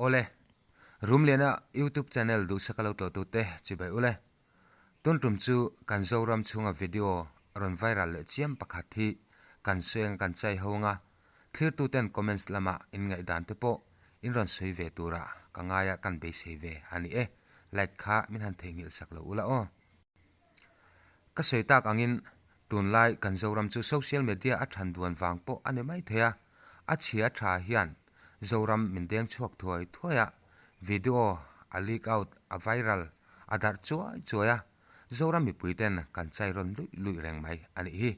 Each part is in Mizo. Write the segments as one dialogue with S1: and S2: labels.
S1: Awle, Rumliana YouTube channel duhsaka lo tlawhtute chibai ule. Tun tum chu kan Zoram chhunga video rawn viral leh chiam pakhat hi kan sawi anga kan chai ho anga, thlirtuten comments lama in ngaihdan te pawh in rawn sawi ve tura ka ngaia kan beisei ve a ni e. Like kha min han theihnghilh sak lo ula aw. Ka sawi tak angin tunlai kan Zoram chu social media a than duan vang pawh a ni mai thei a, a chhia tha hian Zoram min deng chhuak thuai thuai a, video a leak out, a viral, a darh chuai chuai a, Zoram mipui ten kan chai rawn luih luih reng mai a nih hi.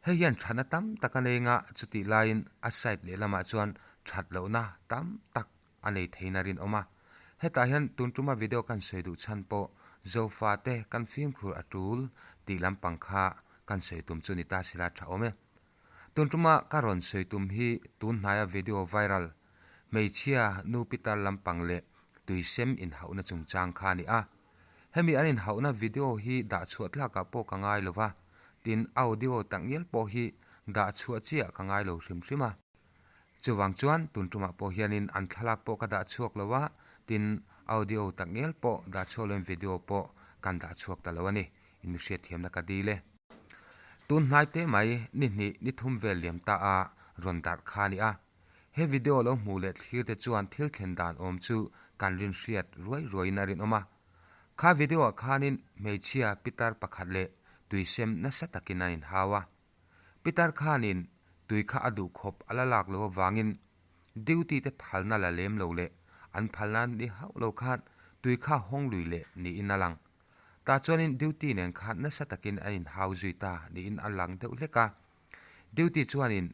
S1: Hei hian thatna tam tak a nei nga, chutih laiin a side lehlamah chuan that lohna tam tak a nei thein a rinawm a. Hetah hian tun tuma video kan sawi duh chhan pawh Zofa te kan fimkhur a tul tih lampang kha kan sawi tum chu ni ta sila tha awm e. Tun tuma ka rawn sawi tum hi tun hnaia video viral hmeichhia nu pitar lampang leh tuisem inhauhna chungchang kha a ni a. Hemi an inhauhna video hi dah chhuah tlakah pawh ka ngai lo va, tin audio takngial pawh hi dah chhuah chiah ka ngai lo hrim hrim a. Chuvang chuan tun tumah pawh hianin an thlalak pawh ka dah chhuak lo a, tin audio takngial pawh dah chhuak loin video pawh kan dah chhuak ta lo a ni. In hriatthiamna ka dil e. Tun hnai te mai ni hnih ni thum vel liam ta a rawn darh kha a ni a. He video lo hmuh leh thlir te chuan thil thlen dan awm chu kan rin hriat ruai ruaiin a rinawm a. Kha video ah khanin hmeichhia pitar pakhat leh tuisem nasa takin an inhau a. Pitar khanin tui kha a duh khawp a la lak lo avangin duty te phalna la lem lo leh an phalna ni hauh lo khan tui kha hawng lui leh niin a lang. Tah chuanin duty nen khan nasa takin an inhau zui ta niin a lang deuh hlek a. Duty chuanin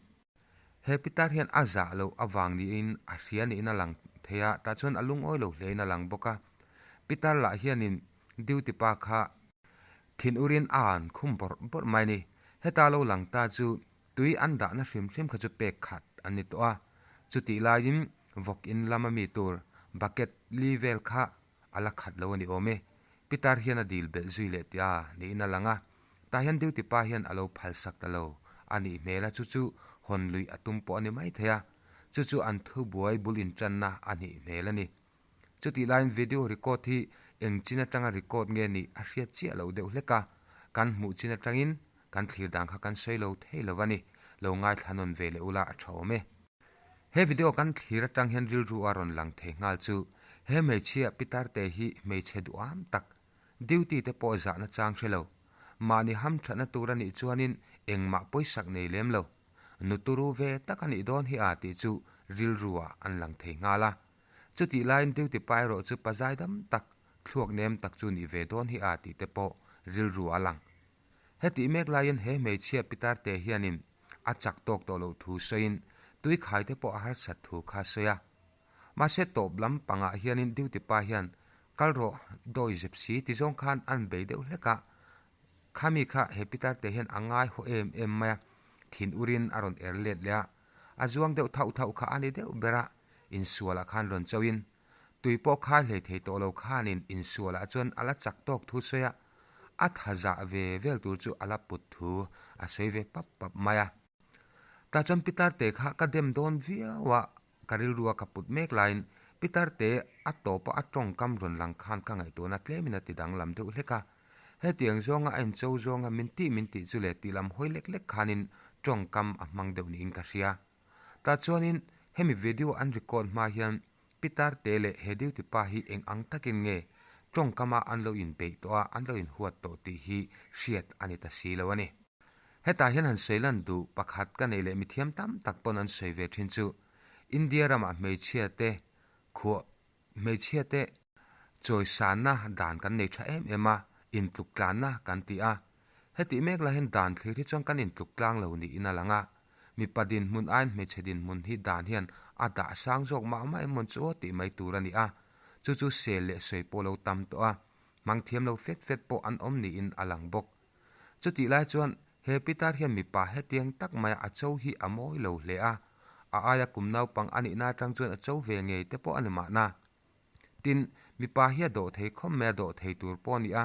S1: He pitar hian a zah loh avang niin a hria niin a lang thei a, tah chuan a lungawi lo hlein a lang bawk a. Pitar lah hianin duty pa kha thin urin a an khum bawrh bawrh mai a ni. Heta lo lang ta chu tui an dahna hrim hrim kha chu pek khat an ni tawh a. Chutih laiin vawk in lama mi tur bucket li vel kha a la khat lo a ni awm e. Pitar hian a dil belh zui leh tia niin a lang a. Tah hian duty pa hian a lo phalsak ta lo a nih hmel a, chu chu hawn luih a tum pawh a ni mai thei a, chu chu an thubuai bul intanna a nih hmel a ni. Chutih laiin video record hi eng chin atanga record nge nih a hriat chiah loh deuh hlek a, kan hmuh chin atangin kan thlir dan kha kan sawi lo thei lo a ni, lo ngaithla nawn ve leh ula a tha awm e. He video kan thlir atang hian rilru a rawn lang thei nghal chu he hmeichhia pitarte hi hmeichhe duham tak Duty te pawh zahna chang hre lo. Mahni hamthatna tur a nih chuanin engmah pawisak nei lem lo. Nu turu ve tak a nih dawn hi a tih chu rilru ah an lang thei nghal a. Chutih laiin duty pa erawh chu pa zaidam tak, thluak nem tak chu nih ve dawn hi a tih te pawh rilru a lang. Hetih mek laiin he hmeichhia pitar te hianin a chak tawk tawh loh thu sawiin tui khai te pawh a harsat thu kha a sawi a. Mahse tawp lam pangah hianin duty pa hian kal rawh dawi zep si ti zawng khan an bei deuh hlek a, khami kha he pitar te hian a ngai haw em em mai a, thin urin a rawn er let leh a, a zuang deuh thauh thauh kha a ni deuh ber a, insualah khan rawn chauhin tui pawh khai hlei thei tawh lo khanin insualah chuan a la chak tawk thu sawi a, a tha zah ve vel tur chu a la put thu a sawi ve pap pap mai a. Tah chuan pitar te kha ka dem dawn viau a, Ka rilrua ka put mek laiin Pitar te a tawpa a tawngkam rawn lang khan ka ngaihtuahna tlemin a ti danglam deuh hlek a. Hetiang zawnga a incho zawnga min tih min tih chu leh tih lam hawi lek lek khanin tawngkam a hmang deuh niin ka hria. Tah chuanin hemi video an record hma hian Pitar te leh he duty pa hi eng ang takin nge tawngkama an lo inbeih tawh a, an lo inhuat tawh tih hi hriat a ni ta si lo a ni. Hetah hian han sawi lan duh pakhat ka neih leh mithiam tam tak pawn an sawi ve thin chu India ramah hmeichhia te khuah hmeichhia te chawisanna dan kan nei tha em em a, intluk tlanna kan ti a. Hetih mek lai hian dan thlir hi chuan kan intluk tlang lo niin a lang a. Mipa dinhmun aiin hmeichhe dinhmun hi dan hian a dah sang zawk mah mah emawn chu aw tih mai tur a ni a. Chu chu sel leh sawi pawh lo tam tawh a, hmang thiam lo fet fet pawh an awm niin a lang bawk. Chutih lai chuan he pitar hian mipa hetiang tak maia a cho hi a mawi lo hle a, a aia kum naupang a nihna atang chuan a cho ve ngei te pawh a ni mahna. Tin, mipa hi a dawh thei khawp mai a dawh thei tur pawh a ni a,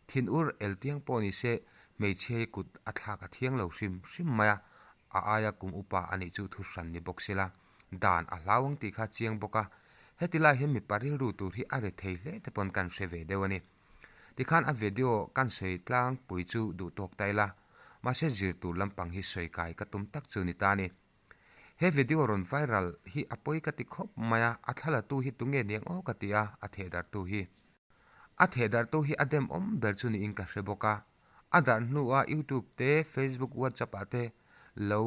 S1: thin ur el tiang pawh ni se hmeichhia hi kut a thlak a thiang lo hrim hrim mai a, a aia kum upa a nih chu thu hran ni bawk sela, dan a hlau ang tih kha a chiang bawk a. Heti lai hian mipa rilru tur hi a re thei hle te pawn kan hre ve deuh a ni. Tikhan a video kan sawi tlangpui chu duh tawk ta ila, mahse zir tur lampang hi sawi kai ka tum tak chu ni ta a ni. He video rawn viral hi a pawi ka ti khawp mai a, a thlalatu hi tunge niang aw ka ti a, a thehdarhtu hi. A thehdarhtu hi a demawm ber chu niin ka hre bawk a, a darh hnua YouTube te, Facebook, WhatsApp ah te lo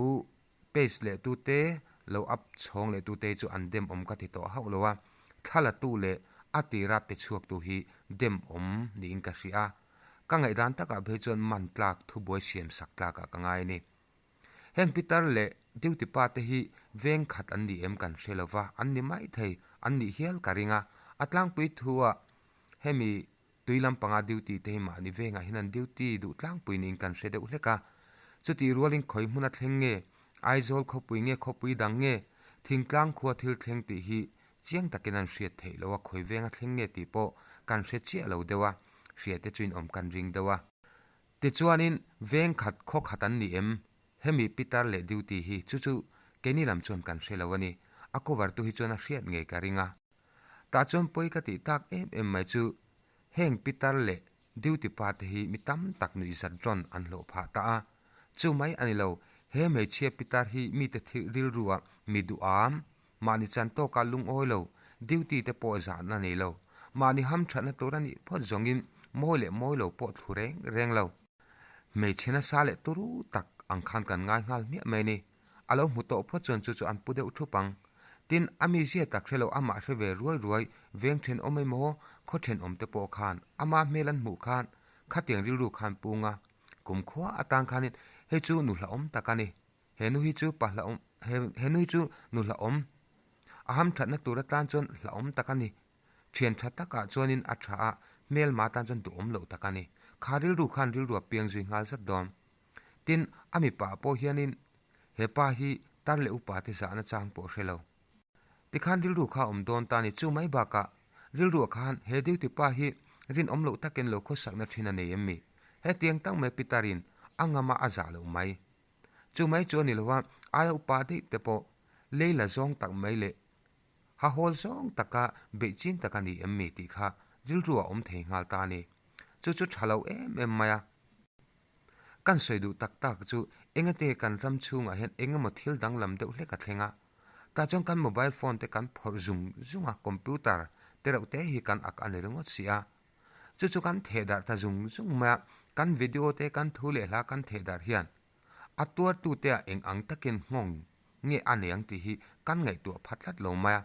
S1: paste leh tu te, lo up chhawng leh tu te chu an demawm ka ti tawh hauh lo a, thlalatu leh a tira pe chhuaktu hi demawm niin ka hria a, ka ngaihdan takah phei chuan man tlak thubuai siamsak tlakah ka ngai a ni. Heng pitar leh duty pa te hi veng khat an ni em kan hre lova, an ni mai thei, an nih hial ka ring a. A tlangpui thua hemi tui lampanga duty te hi mahni vengah hian an duty duh tlangpui niin kan hre deuh hlek a. Chutih rualin khawi hmuna thleng nge, Aizawl khawpui nge khawpui dang nge, thingtlang khua thil thleng tih hi chiang takin an hriat theih lo a, khawi venga thleng nge tih pawh kan hre chiah lo deuh a, hriate chu inawm kan ring deuh a. Tichuanin veng khat khaw khat an ni em? Hemi pitar leh duty hi chu chu keini lam chuan kan hre lo a ni. A cover tu hi chuan a hriat ngei ka ring a. Tah chuan pawi ka tih tak em em mai chu heng pitar leh duty pa te hi mi tam tak nuihzat rawn an hlawh phah ta a. Chu mai a ni lo, he hmeichhia pitar hi mite thil rilru ah mi duham, mahni chan tawkah lungawi lo, duty te pawh zahna nei lo, mahni hamthatna tur a nih phawt zawngin mawi leh mawi lo pawh thlu reng reng lo. Hmeichhe nasa leh turu tak ang khan kan ngai nghal hmiah mai ni. A lo hmu tawh phawt chuan chu chu an pu deuh thup ang. Tin, a mizia tak hre lo amah hre ve ruai ruai veng thenawm emaw khaw thenawm te pawh khan ama hmel an hmuh khan khatiang rilru khan pung a, kumkhua atang khanin hei chu nu hlauhawm tak a ni. He nu hi chu pa hlauhawm he he nu hi chu nu hlauhawm a ham thatna tur atan chuan hlauhawm tak a ni. Thian tha takah chuanin a tha a, hmelma atan chuan duhawm loh tak a ni. Kha rilru khan rilru a piang zui nghal zat dawn. Tin, a mipa pawh hianin he pa hi tar leh upa te zahna chang pawh hre lo. Tikhan rilru kha awm dawn ta ni chu mai bakah rilruah khan he duty pa hi rinawm loh takin lo khawsakna thin a nei em mi? Hetiang tak mai Peter-in a ngama a zah loh mai. Chu mai chu a ni lo a, aia upa daih te pawh lei la zawng tak mai leh ha hawl zawng taka beih chin tak a ni em mi tih kha rilru a awm thei nghal ta a ni. Chu chu tha lo em em mai a. Kan sawi duh tak tak chu engate kan ram chhungah hian eng emaw thil danglam deuh hlek a thleng a. Tah chuan kan mobile phone te kan phawrh zung zung a, computer te reuh te hi kan ak a ni ringawt si a. Chu chu kan theh darh ta zung zung mai a, kan video te kan thu leh hla kan theh darh hian a tuartute ah eng ang takin nghawng nge a nei ang tih hi kan ngaihtuah pha tlat lo mai a.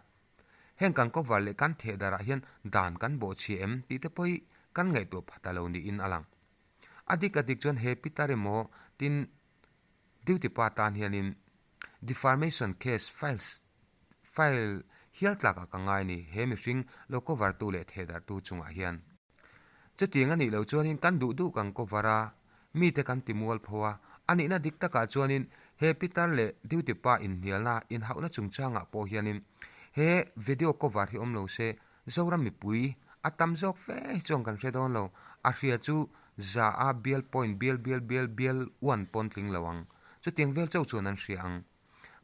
S1: Heng kan cover leh kan theh darh ah hian dan kan bawhchhia em tih te pawh hi kan ngaihtuah pha ta lo niin a lang. A dik a dik chuan he pitar emaw tin duty pa tan hianin defamation case files file hial tlakah ka ngai ni he mihring lo cover tu leh thehdarh tu chungah hian. Chutiang a nih loh chuanin kan duh duh kan cover a, mite kan ti mual pho a, a nihna dik takah chuanin he pitar leh duty pa inhnialna inhauhna chungchangah pawh hianin he video cover hi awm lo se Zoram mipui a tam zawk fe hi chuan kan hre dawn lo, a hria chu za a bial point bial bial bial bial uan pawn tling lo ang, chutiang vel chauh chuan an hria ang.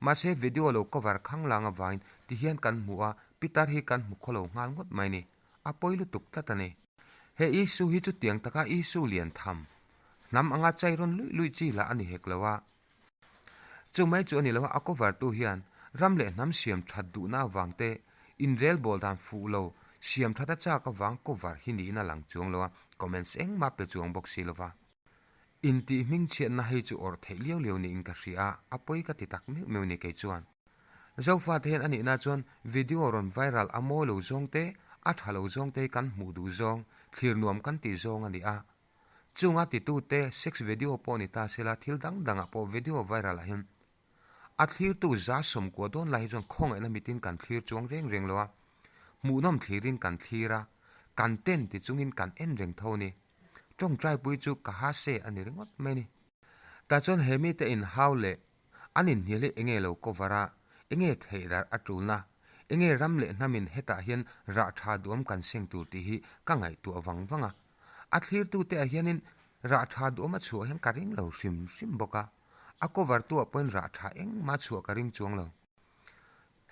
S1: Mahse video lo cover khang lang avangin ti hian kan hmu a, pitar hi kan hmu khaw lo nghal ngawt mai ni, a pawi lutuk tlat a ni. He issue hi chutiang taka issue lian tham, hnam anga chai rawn luih luih chi lah a ni hek lo a. Chu mai chu a ni lo a, a cover tu hian ram leh hnam siam that duhna avang te, inrel bawl dan fuh lo siam that a chak avang cover hi niin a lang chuang lo a, comments engmah pe chuang bawk si lo va. Intih hmingchhiatna hei chu awrh theih liau liau niin ka hria a, a pawi ka ti tak meuh meuh ni kei chuan. Zofa te hian a nihna chuan video rawn viral a mawi lo zawng te, a tha lo zawng te hi kan hmuh duh zawng, thlir nuam kan tih zawng a ni a. Chunga titute sex video pawh ni ta sela thil dang dangah pawh video viral ah hian a thlirtu za sawmkua dawn lai hi chuan khawngaihna mitin kan thlir chuang reng reng lo a, hmuhnawm thlirin kan thlir a, kan ten ti chungin kan en reng tho a ni. Tawngtaipui chu ka ha se a ni ringawt mai a ni. Tah chuan he mite inhau leh an inhnial hi enge lo cover a, enge theih darh a tulna, enge ram leh hnamin hetah hian rah tha duam kan seng tur tih hi ka ngaihtuah vang vang a. A thlirtute ah hianin rah tha duam a chhuah hian ka ring lo hrim hrim bawk a, a cover tu ah pawhin rah tha engmah chhuah ka ring chuang lo.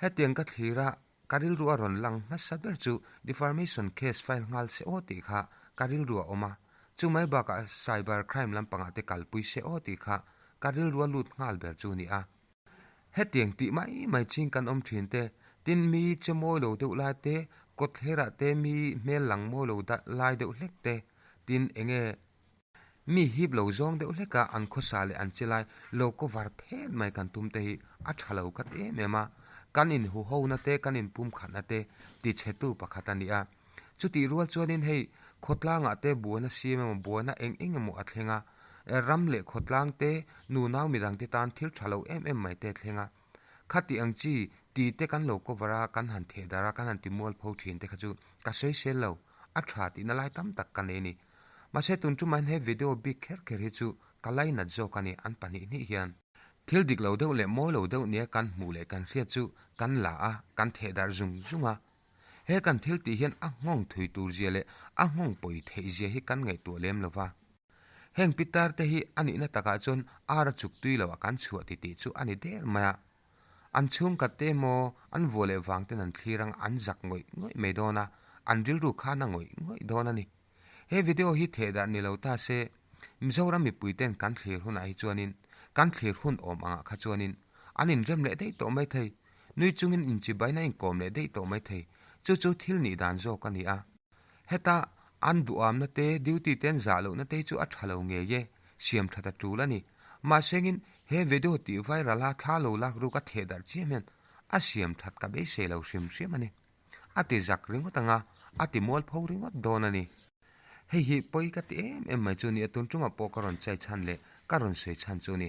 S1: Hetiang ka thlir a. Ka rilru a rawn lang hmasa ber chu defamation case file nghal se aw tih kha ka rilru a awm a, chu mai bakah cyber crime lampangah te kalpui se aw tih kha ka rilru a lut nghal ber chu ni a. Hetiang tih mai mai ching kan awm thin te, tin mi che mawi lo deuh lai te, kawt thlerah te mi hmel lang mawi lo lai deuh hlek te, tin enge Mi hip lo zawng deuh hleka an khawsa leh an che lai lo cover phet mai kan tum te hi a tha lo khat em em a, kan in huhona te kan in pumkhatna te ti chhetu pakhat a ni a. Chutih rual chuanin hei khawtlangah te buaina siam emaw buaina eng eng emaw a thleng a, ram leh khawtlang te nunau midang te tan thil tha lo em em mai te a thleng a. Khati ang chi ti te kan lo cover a, kan han theh dar a, kan han ti mualpho thin te kha chu ka sawisel lo, a tha tihna lai tam tak ka nei a ni. Mahse tun tumah hian he video bik kher kher hi chu ka lainat zawk a ni an pahnih hnih hian. Thil dik lo deuh leh mawi lo deuh nia kan hmuh leh kan hriat chu kan la a, kan theh darh zung zung a. He kan thil tih hian a nghawng thui tur zia leh a nghawng pawi theih zia hi kan ngaihtuah lem lo va. Heng pitar te hi a nihna takah chuan ar a chuk tui lo a kan chhuah ti tih chu a ni der mai a. An chhungkhat te emaw an vuah leh vang ten an thlir ang an zak ngawih ngawih mai dawn a, an rilru khan a ngawih ngawih dawn a ni. He video hi theh darh ni lo ta se, Mizoram mipui ten kan thlir hunah hi chuanin, kan thlir hun awm angah kha chuanin an inrem leh daih tawh mai thei, nui chungin inchibaina inkawm leh daih tawh mai thei, chu chu thil nih dan zawk a ni a. Heta an duhamna te, duty te an zah lohna te hi chu a tha lo ngei e, siam that a tul a ni. Mahsengin he video tih viral a thla lo lak ruk a theh darh chiam hian a siam that ka beisei lo hrim hrim a ni. A ti zak ringawt ang a, a ti mualpho ringawt dawn a ni. Hei hi pawi ka ti em em mai chu ni a, tun tumah pawh ka rawn chai chhan leh ka rawn sawi chhan chu ni.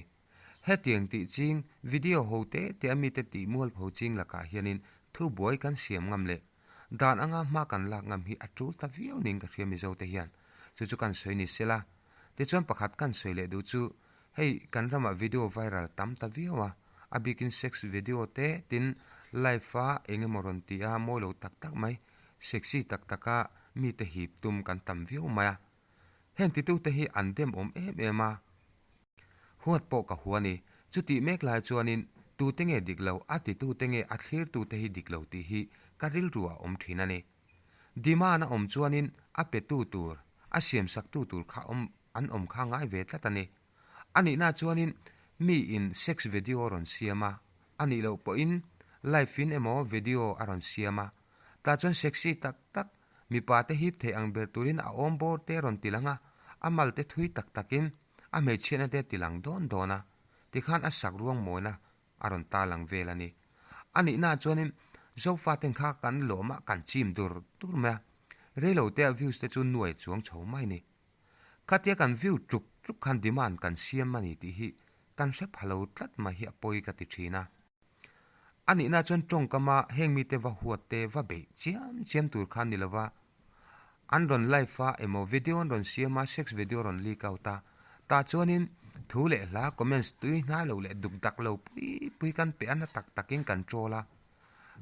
S1: Hetiang tih ching video ho te te a mite tih mualpho ching lakah hianin thubuai kan siam ngam leh Dan anga hma kan lak ngam hi a tul ta viau niin ka hria Mizo te hian. Chu chu kan sawi ni sela. Tichuan pakhat kan sawi leh duh chu hei kan ramah video viral tam ta viau a, a bikin sex video te tin live a eng emaw rawn ti a mawi lo tak tak mai, sexy tak taka mite hip tum kan tam viau mai a. Heng titute hi an dem awm em em a. Huat pawh ka hua ni. Chutih mek lai chuanin tute nge dik lo, a titute nge a thlirtute hi dik lo tih hi ka rilru a awm thin a ni. Demand a awm chuanin a petu tur, a siamsaktu tur kha awm an awm kha ngai ve tlat a ni. A nihna chuanin miin sex video a rawn siam a, a nih loh pawhin live in emaw video a rawn siam a, tah chuan sexy tak tak mipa te hip thei ang ber turin a awm bawr te a rawn ti lang a, a mal te thui tak takin a hmeichhiatna te a ti lang dawn dawn a, tikhan a sak ruang mawina a rawn ta lang vel a ni. A nihnaah chuanin Zofaten kha kan lawm a, kan chim dur dur mai a, reilotea views te chu nuai chuang chho mai a ni. Khatia kan view tluk tluk khan demand kan siam a ni tih hi kan hre pha lo tlat mai hi a pawi ka ti thin a. A nihna chuan tawngkama heng mite va huat te va beih chiam chiam tur khan ni lova, an rawn live a emaw video an rawn siam a sex video rawn leak out a, tah chuanin thu leh hla comments tui hnai lo leh duk dak lo pui pui kan pe a na tak takin kan troll a,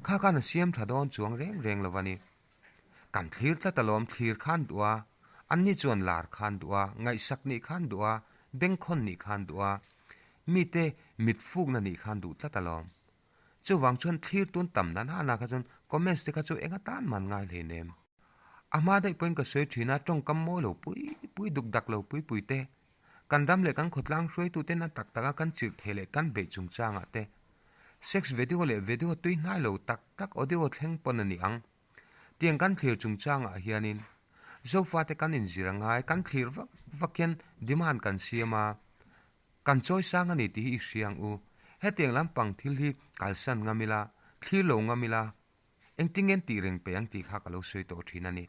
S1: kha khan a siam tha dawn chuang reng reng lo a ni. Kan thlir tlat alawm thlir khan duh a, anni chuan lar khan duh a, ngaihsak nih khan duh a, bengkhawn nih khan duh a, mite mit fukna nih khan duh tlat alawm. Chuvang chuan thlir tun tam na na na kha chuan comments te kha chu eng atan man ngai hlei nem. A hma daih pawhin ka sawi thin a, tawngkam mawi lo pui pui, duk dak lo pui pui te, kan ram leh kan khawtlang hruaitu ten a tak taka kan chirh thei leh kan beih chungchangah te, sex video leh video tui hnai lo tak tak audio thleng pawn a ni ang. Tiang kan thlir chungchangah hianin Zofate kan inzir a ngai, kan thlir vak vak hian demand kan siam a, kan chawi sang a ni tih hi i hria ang u. Hetiang lampang thil hi kalsan ngam ila, thlir lo ngam ila, engtin nge tih reng pe ang tih kha ka lo sawi tawh thin a ni.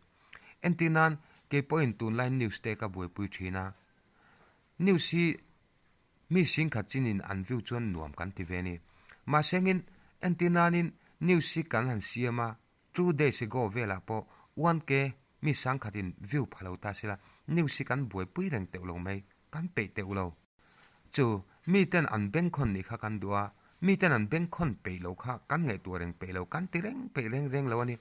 S1: Entir nan, kei pawhin tunlai news te ka buaipui thin a, news hi Mi singkhat chinin an view chuan nuam kan ti ve a ni. Mahsengin, entir nanin news hi kan han siam a, two days ago velah pawh 1K mi sangkhatin view pha lo ta sela, news hi kan buaipui reng teuh lo mai, kan peih teuh lo. Chu, miten an bengkhawn nih kha kan duh a, miten an bengkhawn peih lo kha kan ngaihtuah reng peih lo, kan ti reng peih reng reng lo a ni.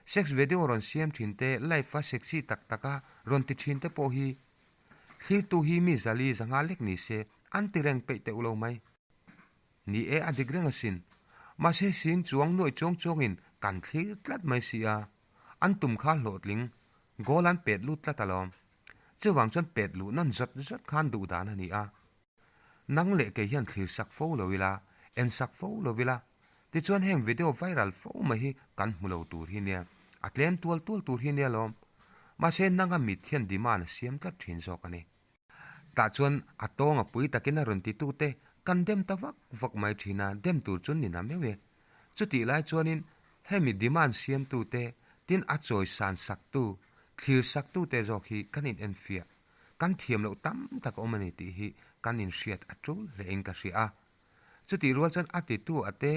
S1: Sex video rawn siam thin te, live a sexy tak taka rawn ti thin te pawh hi Thlirtu hi mi zali zanga lek ni se, an ti reng peih teuh lo mai. Ni e, a dik reng asin. Mahse sing chuang nuaih chuang chuangin Kan thlir tlat mai si a, an tum kha hlawhtling goal an pet lut tlat alawm. Chuvang chuan pet luh nawn zawt zawt khan duh dan a ni a. Nang leh kei hian thlir sak fo lo ila, en sak fo lo ila, tichuan heng video viral fo mai hi kan hmu lo tur hi nia, a tlem tual tual tur hi nia lawm. Mahse nanga mit hian demand a siam tlat thin zawk a ni. Tah chuan a tawng a pui takin a rawn titute kan dem ta vak vak mai thin a, dem tur chu ni na meuh e. Chutih lai chuanin hemi demand siamtute, tin a chawi san saktu, thlir saktute zawk hi kan in enfiah, kan thiam loh tam tak a awm a ni tih hi kan inhriat a tul hlein ka hria a. Chutih rual chuan a titu a te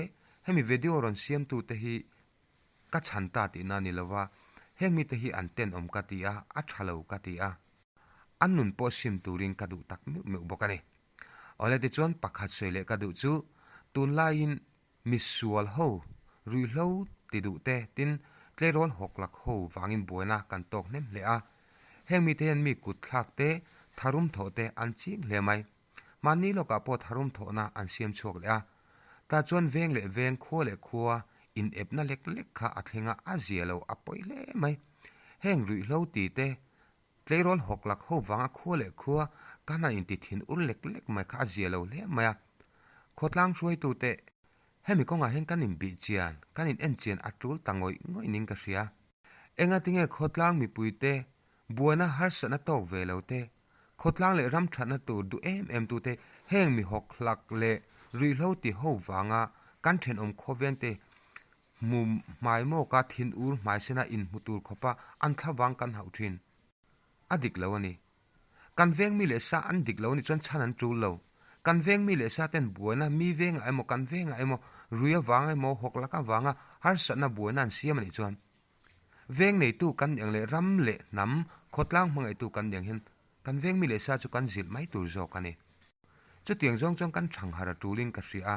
S1: hemi video rawn siamtute hi ka chhan ta tihna a ni lova, heng mite hi an tenawm ka ti a, a tha lo ka ti a. An nun pawh sim turin ka duh tak meuh meuh bawk a ni. Awle tichuan pakhat sawi leh ka duh chu tunlaiin misual ho, ruihhlo ti duh te tin tleirawl hawklak ho vangin buaina kan tawk hnem hle a. Heng mite hian mi kut thlak te, tharum thawh te an ching hle mai. Mahni lawkah pawh tharum thawhna an siam chhuak leh a. Tah chuan veng leh veng, khua leh khua inepna lek lek kha a thleng a, a zia lo a pawi hle mai. Heng ruihhlo ti te, Tleirawl hawk lak ho vanga khua leh khua kan han inti thin ur lek lek mai kha a zia lo hle mai a. Khawtlang hruaitute, hemi kawngah hian kan inbih chian, kan in en chian a tul ta ngawih ngawih ning ka hria. Engatinge khawtlang mipuite buaina harsatna tawk ve lo te, khawtlang leh ram thatna tur duh em em tute heng mi hawk hlak leh ruihhlo ti ho vanga kan thenawm khawvengte Hmu hmai mawka thin ur hmai sena inhmu tur khawpa an thlavang kan hauh thin. A dik lo a ni. Kan veng mi leh sa an dik lo a nih chuan chhan an tul lo. Kan veng mi leh sa ten buaina mi vengah emaw kan vengah emaw rui avang emaw hawk lak avanga harsatna buaina an siam a nih chuan veng neitu kan nih ang leh ram leh hnam khawtlang hmangaihtu kan nih ang hian kan veng mi leh sa chu kan zilh mai tur zawk a ni. Chutiang zawng chuan kan ṭhang har a ṭulin ka hria a.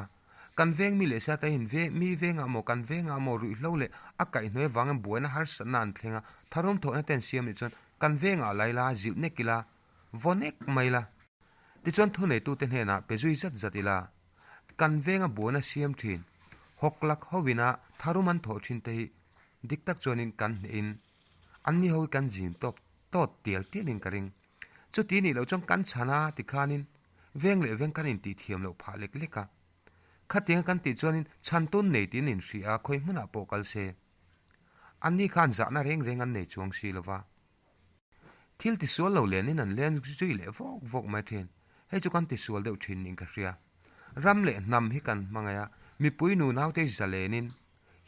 S1: Kan veng mi leh sa te hian ve mi vengah maw kan vengah maw ruihhlo leh a kaihhnuai avangin buaina harsatna an thleng a, tharum thawhna te an siam nih chuan kan vengah lai la, zilh nek ila, vaw nek mai la. Tichuan thuneitute hnenah pe zui zat zat ila, kan venga buaina siam ṭhin, hawklak hovina tharum an thawh ṭhin te hi dik tak chuanin kan hnehin an ni ho hi kan zim tawp tawt tial tialin ka ring. Chuti nih loh chuan kan chhan a tikhanin veng leh veng kan intih thiam loh phah lek lek a. Khatianga kan tih chuanin chhan tun nei tiin in hria a, khawi hmunah pawh kal se. Anni khan zahna reng reng an nei chuang si lova. Thil tisual lo lenin an len zui leh vawk vawk mai thin. Hei chu kan tisual deuh thin niin ka hria. Ram leh hnam hi kan hmangaih a, mipui nunaute zalenin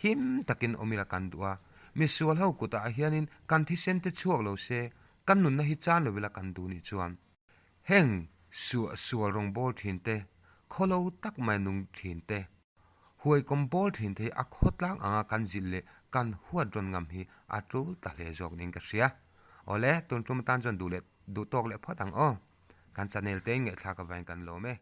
S1: him takin awm ila kan duh a. Misual ho kutah hianin kan thisen te chhuak lo se, Kan nunna hi chan lo ila kan duh nih chuan heng suah sual rawng bawl thin te, khawlo tak mai nung thin te, huai kawm bawl thin te hi a khawtlang anga kan zilh leh kan huat rawn ngam hi a tul ta hle zawk niin ka hria. Awle, tun tum atan chuan duh leh duh tawk leh phawt ang aw. Kan channel te in ngaihthlak avangin kan lawm e.